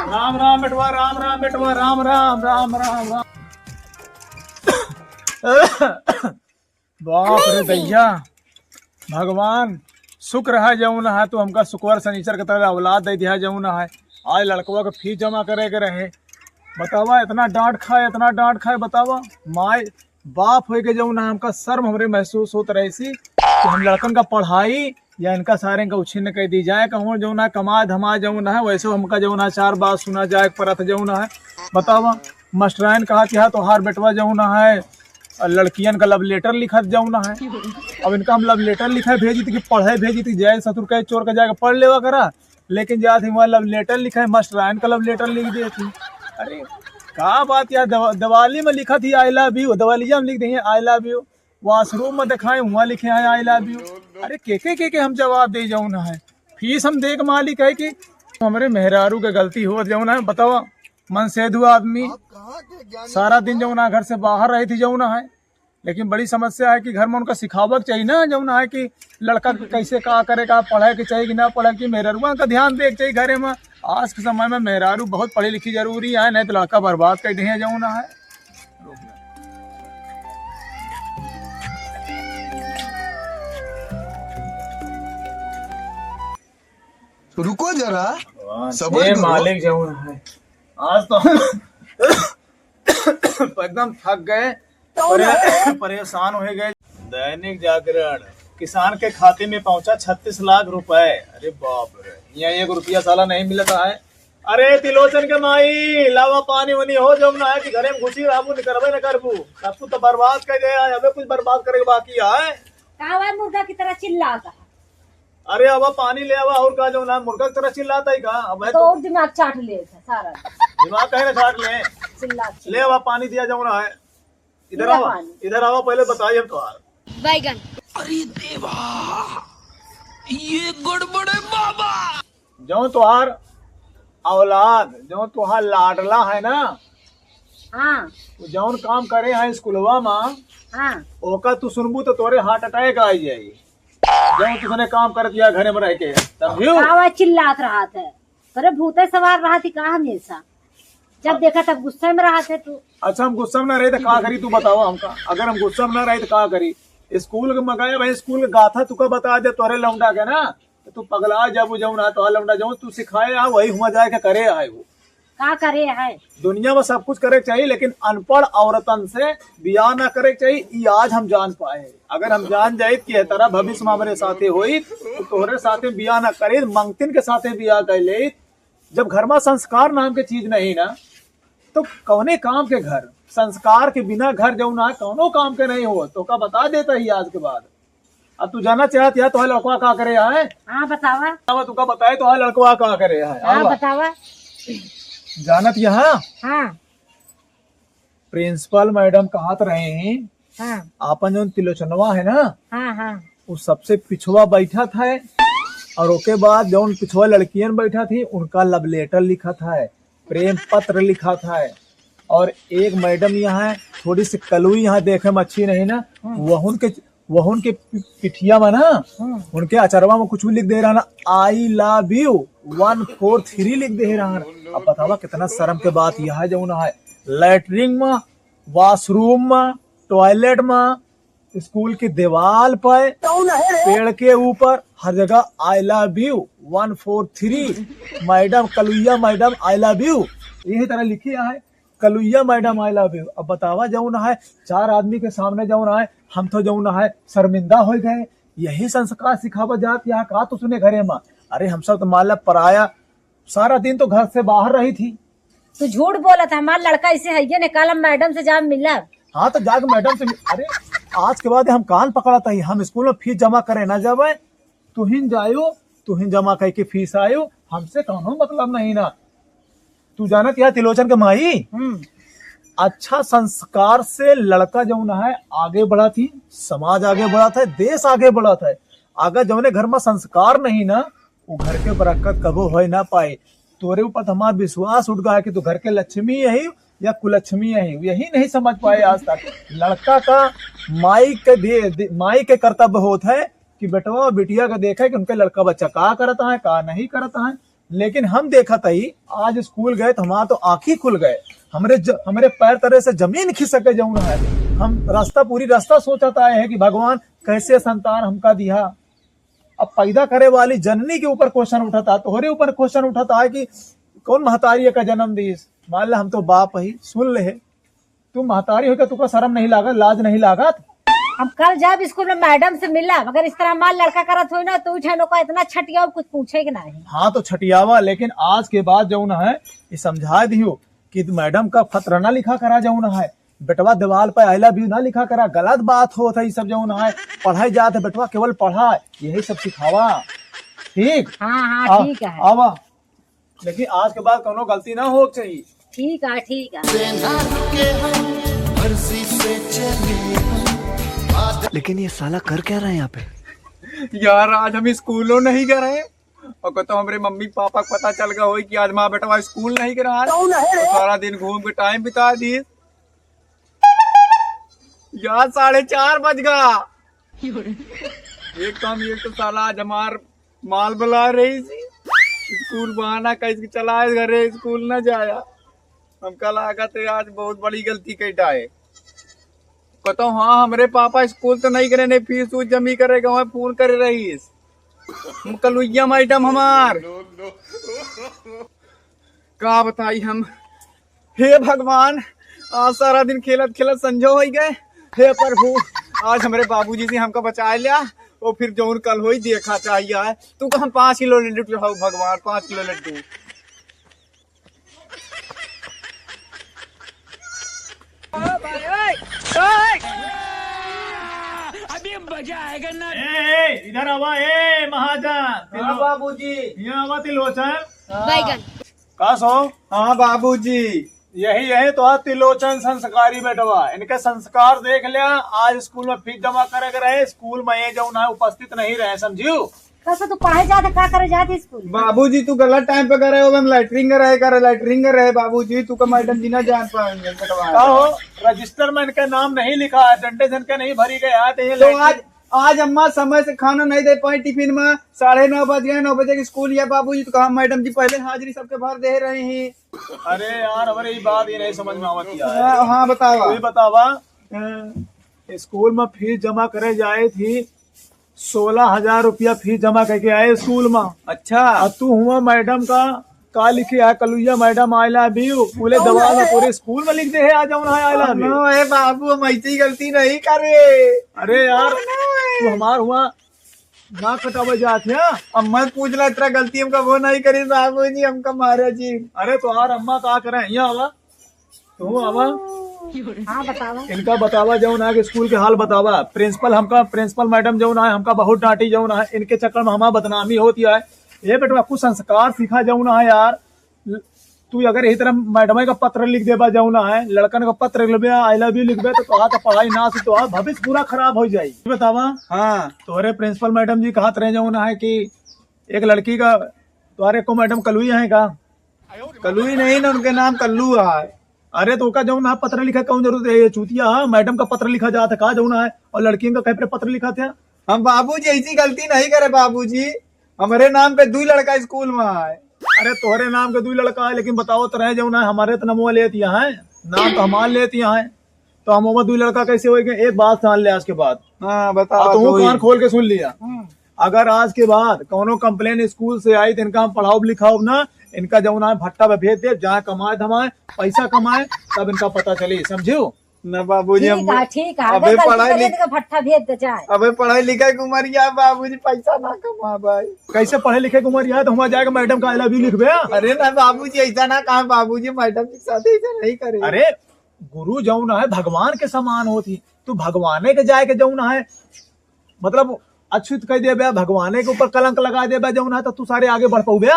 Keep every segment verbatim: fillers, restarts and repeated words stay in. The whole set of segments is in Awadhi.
राम राम बेटवा, राम राम बेटवा, राम राम, राम राम, राम। बाप रे दैया, भगवान शुक्र है जौन है, तू हमका शुक्रवार शनिचर के तरह औलाद दे दिया जौन है। आज लड़कवा के फीस जमा करे के रहे, बतावा, इतना डांट खाए, इतना डांट खाए, बतावा। माय बाप होए के जौन है, हमका शर्म हमरे महसूस होत रहे सी कि हम लड़कन का पढ़ाई या इनका सारे का उछिन्न कर दी जाए, कहूँ जौन है कमाए धमाए जौन है, वैसे हमका जौन है चार बात सुना जाए परत जौन है। बतावा, मास्टराइन कहा कि हाँ, तोहार बेटवा जौन है लड़कियन का लव लेटर लिखत जौन है। अब इनका हम लव लेटर लिखे भेजी थी कि पढ़े भेजी थी, जाए ससुर के चोर का जाके पढ़ लेवा करा, लेकिन जात ही वहाँ लव लेटर लिखे, मास्टराइन का लव लेटर लिख दे थी। अरे का बात यार, दव-, दिवाली में लिखा थी आई लव यू, दिवालिया में लिख दे आई लव यू, वॉशरूम में दिखाए हुआ लिखे हैं आई लव यू। अरे के के के के हम जवाब दे जौन है, फीस हम दे के मालिक है कि हमरे मेहरारू के गलती होत जौन है। बतावा, मनसेधु आदमी सारा दिन जौन है घर से बाहर रही थी जौन है, लेकिन बड़ी समस्या है कि घर में उनका सिखावे के चाहिए ना, जौन है कि लड़का के कैसे का करे, का पढ़े के चाहिए कि ना पढ़े के, मेहरारुआ का ध्यान दे के चाहिए घरे में। आज के समय में मेहरारू बहुत पढ़ी लिखी जरूरी है, नहीं तो लड़का बर्बाद कर दे जौन है। रुको जरा, भगवान, सबर ए करो। मालिक जौन है, आज तो हम एकदम थक गए, परे-, परेशान हो गए। दैनिक जागरण, किसान के खाते में पहुंचा छत्तीस लाख रुपए। अरे बाप रे, यहाँ एक रुपया साला नहीं मिलता है। अरे तिलोचन के माई, लावा पानी वानी हो, जब ना है कि घरे में घुसी रहबू, निकरबे न करबू, तब तू तो बर्बाद कर दे। अबे कुछ बर्बाद करे के बाकी है। का हुआ, मुर्गा की तरह चिल्लाता है? अरे आवा, पानी ले आवा, और का, जौन है मुर्गा की तरह चिल्लाता है का? अब है तो तो और दिमाग चाट ले था सारा। दिमाग कहे ना चाट ले। चिल्ला, चिल्ला। ले आवा, पानी दिया जौन है। इधर ले आवा, पानी। इधर आवा, पहले बताइए हम तोहार। बैगन। अरे देवा, ये गड़बड़ है बाबा। जौन तोहार औलाद, जौन तोहार लाडला है ना, हाँ। वो जौन काम करे है स्कूलवा में, हाँ। ओका तू सुनबू तो तोरे heart attack आ जाई। जौन तूने काम कर दिया घरे में रह के, समझियो? कावा चिल्लात रहत है, तोरे भूते सवार रहत ही का हमेशा? जब देखा तब गुस्से में रहत है तू। अच्छा, हम गुस्सा में ना रहे तो का करी, तू बतावा हमका। अगर हम गुस्सा में ना रहे तो का करी? स्कूल के मगाया भाई, स्कूल के गाथा तुका बता दे तोरे लौंडा के ना, तो तू पगला जाबू, जौन है तोहार लौंडा, जौन तू सिखाए है, वही हुआ जाए के करे है वो। का करे है? दुनिया में सब कुछ करे के चाहिए, लेकिन अनपढ़ औरतन से बियाह ना करे के चाहिए, ई आज हम जान पाए। अगर हम जान जाइत कि ए तरह भविष्य में हमरे साथे होई, तो तोहरे साथे बियाह ना करे, मंगतिन के साथे बियाह कर ले। जब घर में संस्कार नाम के चीज नहीं ना, तो कौने काम के घर? संस्कार के बिना घर जौन है, कौनो काम के नहीं हो। तो का बता देता ही आज के बाद। अब तू जाना चाहत या तोहार लड़कवा का करे है? हाँ, बतावा। अब तू का बताए तोहार लड़कवा का करे है? हाँ, आवा। बतावा। जानत यहाँ? हाँ। प्रिंसिपल मैडम कहत रहे हैं, हाँ। आपन जौन तिलोचनवा है ना, हाँ, हाँ। वो सबसे पिछवा बैठत है, और ओके बाद जौन पिछवा लड़कियन बैठत ही, उनका love letter लिखत है, प्रेम पत्र लिखत है। और एक मैडम यहाँ है, थोड़ी सी कलुई यहाँ देखे में अच्छी नहीं ना, हम्म। वहुन के, वहुन के पि-, पिठिया में ना, हम्म। उनके अचरवा में कुछ भी लिख दे रहा ना, "I love you one four three" लिख दे रहा ना। अब बतावा कितना शर्म के बात यह है, जौन है लैट्रिन में, वॉशरूम में, टॉयलेट में, स्कूल की दीवार पर, पेड़ के ऊपर, हर जगह "I love you one four three, मैडम कलुइया मैडम, I love you", यही तरह लिखी है, "कलुइया मैडम, I love you"। अब बतावा, जौन है, चार आदमी के सामने जौन है, हम तो जौन है, शर्मिंदा हो गए। यही संस्कार सिखावा जात यहाँ का तो सुने घरे में? अरे, हम सब तो मान ला पराया, सारा दिन तो घर से बाहर रही थी। तू झूठ बोलत है, हमार लड़का ऐसे है ये ने, कल हम मैडम से जाब मिलब। हाँ, तो जाके मैडम से मिल-, अरे, आज के बाद हम कान पकड़त ही, हम स्कूल में फीस जमा करे ना जावे, तुहिन जायो, तुहिन जमा करके फीस आयो, हमसे कौनो मतलब नहीं ना। तू जानत या तिलोचन के माई, हम्म। अच्छा संस्कार से लड़का जौन है आगे बढ़त ही, समाज आगे बढ़त है, देश आगे बढ़त है। अगर जौने घर में संस्कार नहीं ना, वो घर के बरकत कबो होए ना पाए। तोरे ऊपर तो हमार विश्वास उठ गया कि तू घर के लक्ष्मी यही या कुलक्ष्मी यही, यही नहीं समझ पाए आज तक। लड़का का माई के दे, दे, माई के कर्तव्य होत है कि बेटवा और बिटिया का देखे कि उनके लड़का बच्चा का करता है, का नहीं करता है। लेकिन हम देखत हई, आज स्कूल गए तो हमार तो आँखी खुल गए, हमरे ज-, हमरे पैर तरे से जमीन खिसक गए जौन है। हम रास्ता, पूरी रास्ता सोचत आए हैं कि भगवान कैसे संतान हमका दिया। अब पैदा करे वाली जननी के ऊपर क्वेश्चन उठत आ, तोहरे ऊपर क्वेश्चन उठत आ कि कौन महतारी का जन्म दीस? मान ले हम तो बाप ही, सुन ले, तू महतारी होके तुका शर्म नहीं लागत, लाज नहीं लागत? हम कल जब स्कूल में मैडम से मिला, अगर इस तरह हमार लड़का करत होई ना, तो उठे लोग इतना छटियाओ, कुछ पूछे के नहीं। हाँ, तो छटियावा, लेकिन आज के बाद जौन है, ये समझा दियो कि मैडम का पत्र ना लिखा करा जौन है, बेटवा दीवाल पे आई लव यू ना लिखा करा, गलत बात होत है, ये सब जौन है, पढ़ाई जात है बेटवा, केवल पढ़ा, यही सब सिखावा। ठीक? हाँ, हाँ, आ, ठीक है। आवा। लेकिन आज के बाद कौनो गलती ना हो चाहिए। ठीक है, ठीक है। लेकिन ये साला कर क्या रहा है यहाँ पे? यार, आज हम स्कूलों नहीं गए रहे, और कहता हमरे मम्मी पापा को पता चल गया होई कि आज माँ बेटवा स्कूल नहीं गए रहा है, तो सारा दिन घूम के टाइम बिता दिए। यार, साढ़े चार बज गया। एक काम, ये तो साला आज हमार माल बला रही थी, स्कूल बहाना कैसे चलाए, घरे स्कूल न जाया। हमका लागत है आज बहुत बड़ी गलती कैटा है। कहता हूँ, हाँ, हमरे पापा स्कूल तो नहीं करे, नहीं फीस उस जमी करे, गाँव फोन करे रहीस। हम कलुइया मैडम हमार। का बताई हम, हे भगवान, आज सारा दिन खेलत खेलत संझो हो गए। हे प्रभु, आज हमरे बाबूजी से हमका बचा लिया, और फिर जौन कल होई देखा चाहिए। तू कहा पाँच किलो लड्डू चढ़ाऊ भगवान, पाँच किलो लड्डू। अभी मजा आएगा ना। ए, ए, इधर आवा, ए महाजन। हाँ बाबूजी। यहाँ आवा त्रिलोचन। हाँ। बैगन। का सो? हाँ बाबूजी। यही, यही तो है त्रिलोचन संस्कारी बेटवा। इनके संस्कार देख लिया। आज स्कूल में फीस जमा करे के रहे, स्कूल में ये जौन है उपस्थित नहीं रहे, समझियो? कस तू पढ़े जात, का करे जात स्कूल? बाबूजी, तू गलत टाइम पे करे हो, हम लैट्रिन कर रहे, करे लैट्रिन कर रहे। बाबूजी, तू का मैडम जी ना जान पाएंगे बेटवा। का हो, रजिस्टर में इनका नाम नहीं लिखा है, अटेंडेंस इनका नहीं भरी गया है, तो ये तो लैट्रिन आज, आज अम्मा समय से खाना नहीं दे पाई टिफिन में, साढ़े नौ बज गए, नौ बजे के स्कूल या बाबूजी, तो कहा मैडम जी पहले हाजिरी सबके भर दे रही हैं। अरे यार, हमरे ई बात ये नहीं समझ में आवत यार। हाँ, हाँ, बतावा। तू ही बतावा, हाँ। स्कूल में फीस जमा करे जाए थी, सोलह हजार रुपया फीस जमा करके आए स्कूल में। अच्छा। और तू हुआ मैडम का, का लिखे है, कलुइया मैडम I love you, पूरे दीवाल में, पूरे स्कूल में लिख दे है, आ जाओ ना, I love you। नो, ए बाबू, हम ऐसी गलती नहीं करे। अरे यार, तू हमार हुआ ना कटावे जात है। अब मत पूछ ला, इतना गलती हम कबो नहीं करी बाबूजी, हमका मारे जी। अरे तोहार अम्मा का करे, यहाँ आवा, तू आवा। हाँ, बतावा। इनका बतावा, जौन है कि स्कूल के हाल बतावा। प्रिंसिपल हमका, प्रिंसिपल मैडम जौन है, हमका बहुत डांटी जौन है, इनके चक्कर में हमार बदनामी होती है। ए बेटवा, कुछ संस्कार सीखा जौन है यार। तू अगर यही तरह मैडम का पत्र लिख देबा जौन है, लड़कन का पत्र लिखबे, I love you लिखबे, तो तोहार तो पढ़ाई ना से तोहार भविष्य पूरा खराब हो जाई। बतावा। हाँ। तोहरे प्रिंसिपल मैडम जी कहत रहे जौन है कि एक लड़की का, तोहरे को मैडम कलुई है का? कलुई नहीं ना, उनके नाम कल्लू है। अरे तो ओका जौन है पत्र लिखे कौन जरूरत है? ये चूतिया है, मैडम का पत्र लिखा जात है का जौन है, और लड़कियन का कहीं पर पत्र लिखा था? हम बाबूजी ऐसी गलती नहीं करे बाबूजी, हमरे नाम पे दुई लड़का स्कूल में है। अरे तोहरे नाम के दुई लड़का है, लेकिन बताओ तो रहे जौन है, हमारे तो नमवा लेत यहाँ है, नाम तो हमार लेत यहाँ है, तो हम ओमा दुई लड़का कैसे होइगे? एक बात जान ले आज के बाद। हाँ, बताओ हाँ, तो तू ही। कान खोल के सुन लिया। हाँ। अगर आज के बाद कौनो कंप्लेन स्कूल से आई तो इनका हम पढ़ाओ लिखाओ ना, इनका जौन है भट्टा पे भेज दे, जहाँ कमाए धमाए, पैसा कमाए, तब इनका पता चली, समझियो? ना बाबूजी, हम ठीक है, ठीक है, अबे अगर गलती पढ़ाई करे लिख-, तो भट्टा भेज दे जाए। अबे पढ़ाई लिखाई के उमरिया बाबूजी, पैसा ना कमा भाई। कैसे पढ़े लिखे के उमरिया है तो हुआ जाके मैडम का I love you लिखबे? अरे ना बाबूजी, ऐसा ना कहा बाबूजी, मैडम के साथ ऐसा नहीं करे। अरे गुरु जौन है भगवान के समान होती, तू भगवाने के जाए के जौन है, मतलब अछूत कह देबे, भगवाने के ऊपर कलंक लगा देबे जौन है, तो तू सारे आगे बढ़ पौबे?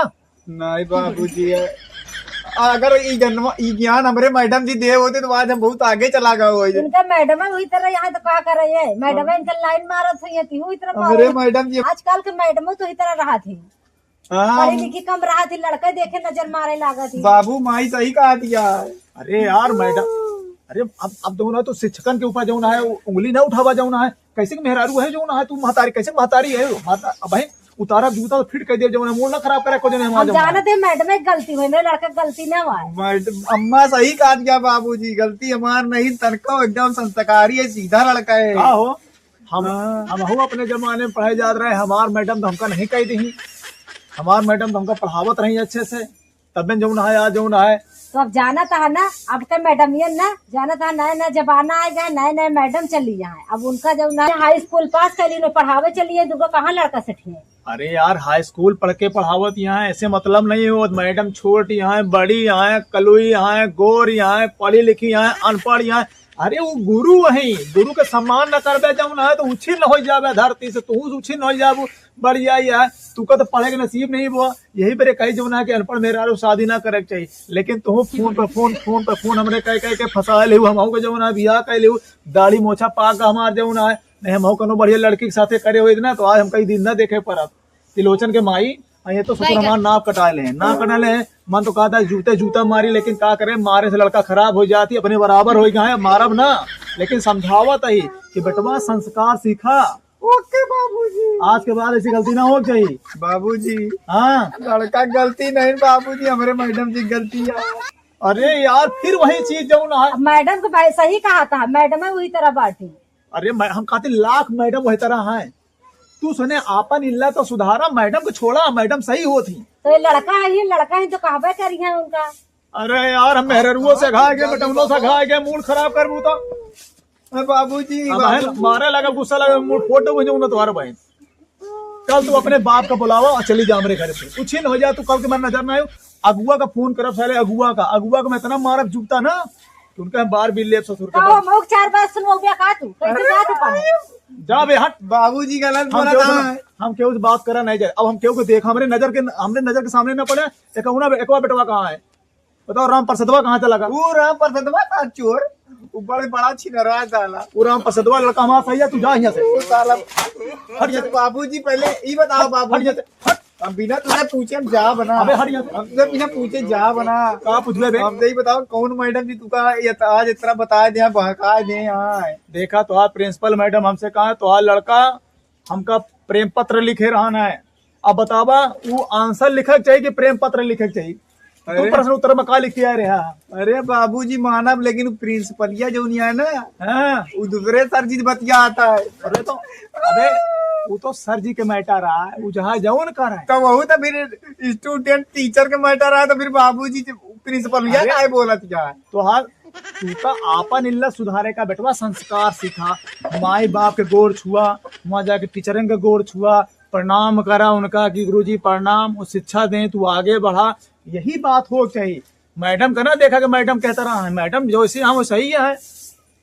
नहीं बाबूजी, अगर ई जन्म, ई ज्ञान हमरे मैडम जी दे होते तो आज हम बहुत आगे चला गए होते। इनका मैडम है वही तरह यहाँ तो का कर रही है, मैडम हाँ। इनका लाइन मारत हुई है, ती वही तरह हमरे मारत। मैडम जी। आजकल के मैडमों तो ही तरह रहा थी। हाँ। पढ़ी लिखी कम रहा थी, लड़के देखे नजर मारे लागा थी। बाबू माई सही कहा दिया है। अरे यार मैडम, अरे अब, अब जौन है तो शिक्षकन के ऊपर जौन है, उंगली ना उठावा जौन है। कैसे के मेहरारू है जौन है, तू महतारी, कैसे महतारी है? माता, अब भाई उतारा जूता तो फिट कर दे, जौन है, मूड ना खराब करे को, जौन है, हमार हम जौन है। जानत है मैडम एक गलती हुई, मेरे लड़का के गलती ना हुआ है। मैडम, अम्मा सही कहा क्या बाबूजी, गलती हमार नहीं, तनको एकदम संस्कारी है, सीधा लड़का है। का हो? हम, हाँ। हम हो अपने जमाने में पढ़े जात रहे, हमार मैडम तो हमका नहीं कही दी, हमार मैडम तो हमका पढ़ावत रही अच्छे से, तबे जौन है, आज जौन है। तो अब जानत है ना, अब के मैडम ये ना जानत है, नया नया जमाना आ गया, नए नए मैडम चली आए। अब उनका जौन है हाई स्कूल पास कर ली, पढ़ावे चली है, दुगो कहाँ लड़का सेठी है? अरे यार, हाई स्कूल पढ़ के पढ़ावत यहाँ ऐसे मतलब नहीं हो, मैडम छोट यहाँ, बड़ी यहाँ, कलुई यहाँ, गोर यहाँ, पढ़ी लिखी यहाँ, अनपढ़ यहाँ। अरे वो गुरु वही, गुरु के सम्मान न करबे जौन है तो उछिन्न हो जाबे धरती से, तू उछिन्न हो जाबू। बढ़िया ही है, तू का तो पढ़े के नसीब नहीं हुआ। यही पर कही जौन है कि अनपढ़ मेहरारू शादी ना करे के चाहिए, लेकिन तू फोन पे फोन, फोन पे फोन हमरे कह कह के फंसा ले, हम के जौन है बियाह कह ले, दाढ़ी मोछा पाक हमार जौन है, नहीं हम कौनो बढ़िया लड़की के साथे करे होइत ना तो आज हमका ई दिन ना देखे पड़त। त्रिलोचन के माई, आ ये तो ससुर हमार नाक कटा ले, नाक कटा ले। मन तो कहता है जूते जूता मारी, लेकिन का करे, मारे से लड़का खराब हो जाती, अपने बराबर हो गए हैं, मारब ना, लेकिन समझावत ही कि बेटवा संस्कार सीखा। ओके बाबूजी। आज के बाद ऐसी गलती ना हो चाहिए। बाबूजी। हाँ। लड़का गलती नहीं बाबूजी, हमरे मैडम जी गलती है। अरे यार, फिर वही चीज जौन है। मैडम को भाई सही कहा था, मैडम है वही तरह बाटी। अरे मैं, हम कहते लाख मैडम वही तरह हैं। तू सुने, आपन इल्ला तो सुधारा, मैडम को छोड़ा, मैडम सही होत ही। तो ये लड़का है, ये लड़का है तो कहबे करी है उनका। अरे यार, हम मेहररुओ से घा गए, बेटौनो से घा गए, मूड खराब करबू तो। अरे बाबूजी, अब है ना, बाबूजी। मारे लगा, गुस्सा लगा, मूड फोटो भेजो ना तुम्हारे बहन। कल तू अपने बाप का बुलावा और चली जा हमरे घर से। उछिन हो जा, तू कल के मन नजर ना आयो। अगुआ का फोन करब साले, अगुआ का, अगुआ का मैं इतना मारब जूता ना कि उनका हम बार भी लेब ससुर के कहो, बाप। मौक चार बार सुनवाओ बे का तू? कैसे अरे बात है? जा बे, हट। बाबूजी गलत हम बोला केहू से था। ना, हम केहू से बात करा नहीं जाए। अब हम केहू को देख, हमरे नजर के, हमरे नजर के सामने ना पड़े। एक उना, एक बार बेटवा कहाँ है? बताओ, राम प्रसादवा कहाँ चला गया? वो राम प्रसादवा था चोर, वो बड़े बड़ा छिनरा साला। वो राम प्रसादवा लड़का हमारा सही है, तू जा यहाँ से। वो साला हट यहाँ से। बाबूजी पहले ई बताओ हट, बाबूजी। हट यहाँ से, हट। हम बिना तुझे पूछे हम जा बना। अबे हट यहाँ से। हम तुझे बिना पूछे जा बना। का पूछबे बे? हम यही बताओ कौन मैडम जी तुका ये आज इतना बता दे, बहका दे यहाँ। देखा तो आज प्रिंसिपल मैडम हमसे कहा तो आज लड़का हमका प्रेम पत्र लिखे रहन है। अब बतावा, उ आंसर लिखे के चाहिए कि प्रेम पत्र लिखे के चाहिए? तू अरे। प्रश्न उत्तर में का लिख के आ रहा है? अरे बाबूजी मानब, लेकिन उ प्रिंसिपलिया जौन है ना, हाँ। उ दूसरे सर जी से बतिया आता है। अरे तो, अबे, उ तो सर जी के मैटर है, उ जहाँ जौन कर है। तो वहू तो फिर स्टूडेंट टीचर के मैटर है, तो फिर बाबूजी प्रिंसिपलिया अरे। काहे बोलत है? तोहार, तू तो आपन इल्ला सुधारे का बेटवा, संस्कार सीखा, माई बाप के गोड़ छुआ, वहाँ जाके टीचरन के गोड़ छुआ, प्रणाम करा उनका कि गुरुजी प्रणाम, वो शिक्षा दें, तू आगे बढ़ा, यही बात हो चाहिए। मैडम का ना देखा कि मैडम कहता रहा है, मैडम जैसे हम वैसे ही है।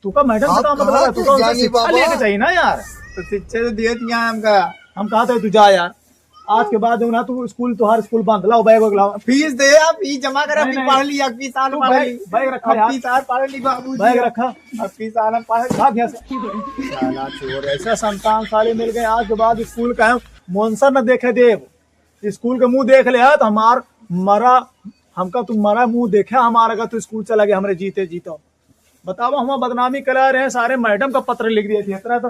तू का मैडम से आप का मतलब कहाँ है? तू से का उनसे जानी शिक्षा बाबा? लेके चाहिए ना यार। तो शिक्षा तो दिए थी यहाँ हमका। हम कहा था तू जा यार, आज के बाद ना तू स्कूल, तोहार स्कूल बंद, लाओ बैग वैग लाओ। फीस दे, आप फीस जमा करा, नहीं, फिर नहीं। पढ़ ली, अगली साल तू पढ़ बैग, ली। बैग रखा यार। अगली साल पढ़ ली बाबूजी। बैग रखा। अगली साल हम पढ़ भाग यहाँ से। साला चोर, ऐसा संतान साले मिल गए, आज के बाद स्कूल का है, मोनसन न देखे देव। स्कूल के मुंह देख ले, हाँ, तो हमार मरा, हमका तू मरा मुंह देखे हमारा का, तू स्कूल चला गया हमरे जीते जीतो। बतावा, हम बदनामी करा रहे हैं, सारे मैडम का पत्र लिख दिए थे, इतना तो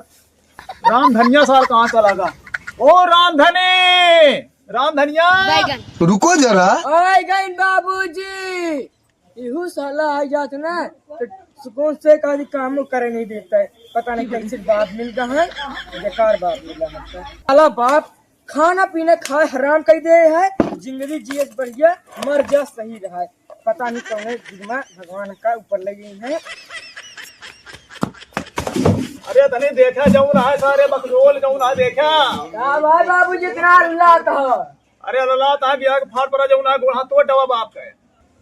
राम धनिया सार कहाँ चला गया? ओ राम धनी, राम धनिया। रुको जरा। आ गए बाबूजी। इहू साला आ जात ना, तो सुकून से कभी काम करे नहीं देता है। पता नहीं कैसे बाप मिल गया है, बेकार बाप मिल गया है। साला बाप खाना पीना खाए हराम कर दे है, जिंदगी जिए बढ़िया, मर जा सही रहा है। पता नहीं कौन जुगमा भगवान का ऊपर लगी है। अरे तने देखा जौन है सारे बकलोल जौन है देखा। का भाई बाबू जितना अल्लाह था। अरे अल्लाह था बियाह के फाड़ पड़ा जौन है गोड़ हाथ तोड़ डवा बाप का है।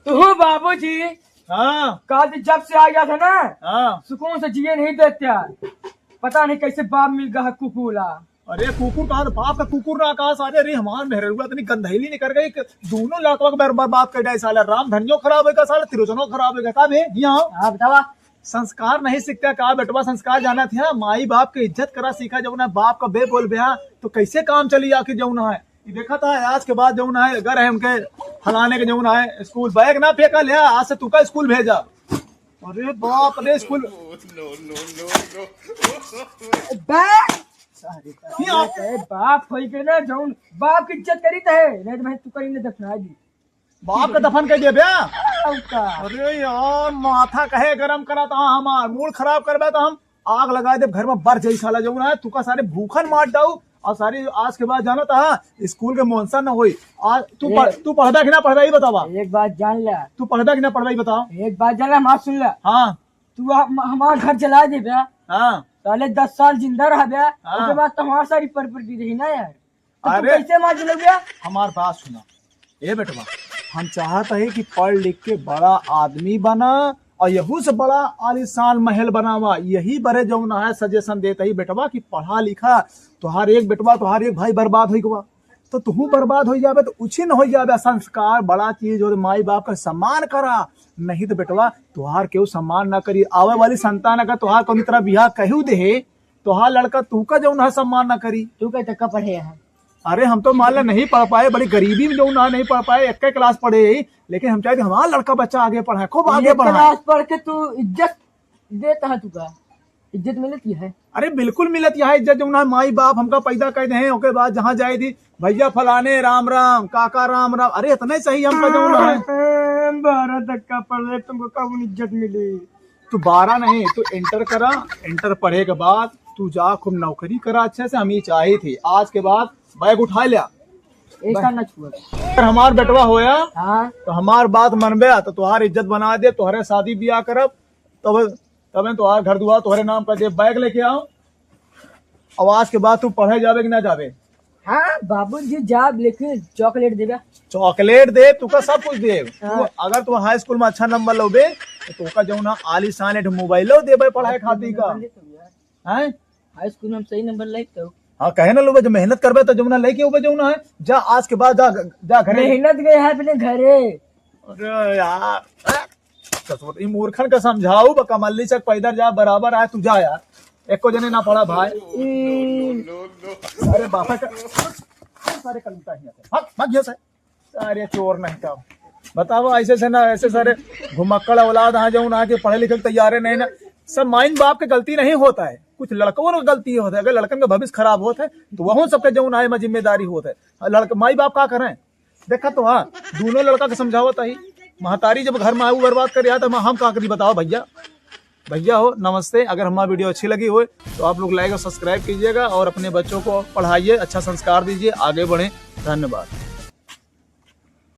तू हो बाबूजी। हाँ। काल जब से आ गया था ना, हाँ। सुकून से जिए नहीं देते यार। पता नहीं कैसे बाप मिल गया है कुकुला। अरे कुकुर कहा था, बाप का कुकुर ना कहा सारे। अरे हमार मेहरुआ इतनी गंधैली निकल गई कि दोनों लाखवा के बर्बाद कर डाई साला। राम धनियो खराब होगा साला, तिरोचनो खराब होगा। का बे? यहाँ आओ। हाँ, बतावा। संस्कार नहीं सीखता का बेटवा? संस्कार जाना था, माई बाप के इज्जत करा सीखा। जब ना बाप का बे बोल बे, हाँ, तो कैसे काम चली आखिर? जौन है, ये देखा था आज के बाद जौन है, अगर है उनके फलाने के जौन है स्कूल बैग ना फेंका ले, आज से तू का स्कूल भेजा। अरे बाप रे, स्कूल बैग अरे, अरे, बाप होई के ना, जौन बाप की इज्जत करी त है, नहीं तो भाई तू कहीं ना दफना दी। बाप का दफन कर दिया बे? अरे यार, माथा कहे गरम करा था हमार, मूड खराब करबे तो हम आग लगा देब घर में, बर जाई साला जौन है, तुका सारे भूखन मार डाऊ। और सारी आज के बाद जाना था स्कूल के मोनसन न होई। आज तू ए- पढ़-, तू पढ़बे कि ना पढ़बे, ई बतावा। एक बात जान ले। तू पढ़बे कि ना पढ़बे, ई बतावा। एक बात जान ले, हमार सुन ले। हाँ। तू हम-, हमार घर जला देबे। हाँ। साले दस साल जिंदा रहबे, हाँ। ओके बाद तो हमार सारी प्रॉपर्टी रही ना यार। तो तू अरे, कैसे मार जलौगे? हमार बात सुना। ए बेटवा, हम चाहत है कि पढ़ लिख के बड़ा आदमी बना और यहू से बड़ा आलीशान महल बनावा। यही बरे जौन है सजेशन देत ही बेटवा कि पढ़ा लिखा, तोहार एक बेटवा, तोहार एक भाई बर्बाद होई गवा, तो तुहू बर्बाद होई जाबे, तो उछिन होई जाबे। संस्कार बड़ा चीज हो, माई बाप का सम्मान करा, नहीं तो बेटवा तोहार केहू सम्मान ना करी। आवे वाली संतान अगर तोहार कौनी तरह बियाह कहू दे, तोहार लड़का तुका जौन है सम्मान ना करी। तू कई तक का पढ़े है? अरे हम तो मान ला नहीं पढ़ पाए, बड़ी गरीबी में जौन है नहीं पढ़ पाए, एक क्लास पढ़े ही, लेकिन हम चाहते हमारा लड़का बच्चा आगे पढ़े, खूब आगे एक पढ़े। क्लास पढ़ के तू इज्जत देता है, तुका इज्जत मिलती है? अरे बिल्कुल मिलत है इज्जत, जौन है माई बाप हमका पैदा कर दे हैं, ओके बाद जहाँ जाए थी, भैया फलाने राम राम, काका राम राम, अरे इतने सही हमका जौन है। बारह तक का पढ़ ले, तुमको कब इज्जत मिली? तू बारह नहीं, तू इंटर करा, इंटर पढ़े के बाद तू जा खूब नौकरी करा अच्छे से, हम ये चाही थी। आज के बाद बैग उठा लिया। ऐसा ना छुआ। अगर हमार बेटवा होया, हाँ। तो हमार बात मनबे, तो तुहार इज्जत बना दे, तुहरे शादी ब्याह करब, तब, तबे तुहार घर दुआर तुहरे नाम कर दे। बैग लेके आओ, अब आज के बाद तू पढ़े जाबे कि ना जाबे? हाँ बाबूजी, जाब, लेकिन चॉकलेट देबे। चॉकलेट दे, तुका सब कुछ दे। हाँ। तू, अगर तू हाई स्कूल में अच्छा नंबर लोबे, तो तुका जौन है आलीशान एक मोबाइलो देबे पढ़ाई खातिर का। हैं? हाई स्कूल में हम सही नंबर लाइब तो। हाँ, कहे ना लोबे, जब मेहनत करबे तो जौन है लेके होबे जौन है। जा, आज के बाद जा, जा घरे। मेहनत गए है अपने घरे। अरे यार, ससुर, ई मूर्खन का समझाऊ, बा कमल्ली चक पैदल जा, बराबर आए, तू जा यार। एको जने ना पढ़ा भाई। अरे बापा का, सारे कलूटा ही आते। भाग, भाग यहाँ से। सारे चोर नहीं का। बतावा, ऐसे से ना, ऐसे सारे घुमक्कड़ औलाद आ जाऊँ ना, कि पढ़े लिखे के तैयारे नहीं ना। सब माइन बाप के गलती नहीं होता है, कुछ लड़कों का गलती होता है। अगर लड़कन का भविष्य खराब होता है, तो वह सबके जौन आए में जिम्मेदारी होता है। लड़का, माई बाप का करें? देखा तो हाँ, दोनों लड़का के समझावत ही। महतारी जब घर में आऊ बर्बाद कर रहा, तो हम का करी, बताओ भैया। भैया हो, नमस्ते। अगर हमारी वीडियो अच्छी लगी हो, तो आप लोग लाइक और सब्सक्राइब कीजिएगा और अपने बच्चों को पढ़ाइए, अच्छा संस्कार दीजिए, आगे बढ़ें। धन्यवाद।